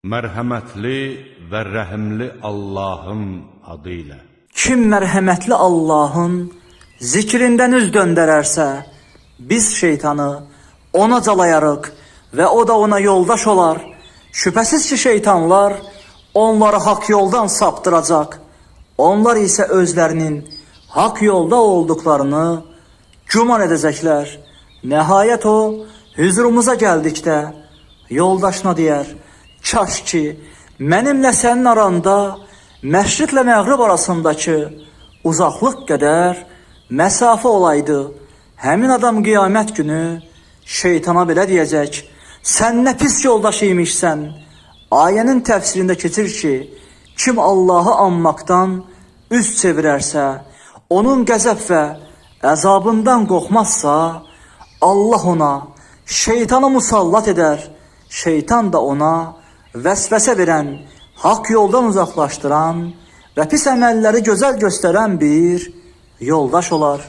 Mərhəmətli və rəhimli Allahın adı ilə. Kim mərhəmətli Allahın zikrindən üz döndərərsə, biz şeytanı ona calayarıq və o da ona yoldaş olar. Şübhəsiz ki, şeytanlar onları haqq yoldan saptıracaq. Onlar isə özlərinin haqq yolda olduqlarını güman edəcəklər. Nəhayət o hüzurumuza gəldikdə yoldaşına deyər: "Kaş ki mənimlə sənin aranda məşriqlə məğrib arasındakı uzaqlıq qədər məsafə olaydı." Həmin adam qiyamət günü şeytana belə deyəcək: "Sən nə pis yoldaş imişsən." Ayənin təfsirində keçir ki, kim Allahı anmaqdan üz çevirərsə, onun qəzəb və əzabından qorxmazsa, Allah ona şeytanı musallat edər. Şeytan da ona vəsvəsə verən, haqq yoldan uzaqlaşdıran və pis əməlləri gözəl göstərən bir yoldaş olar.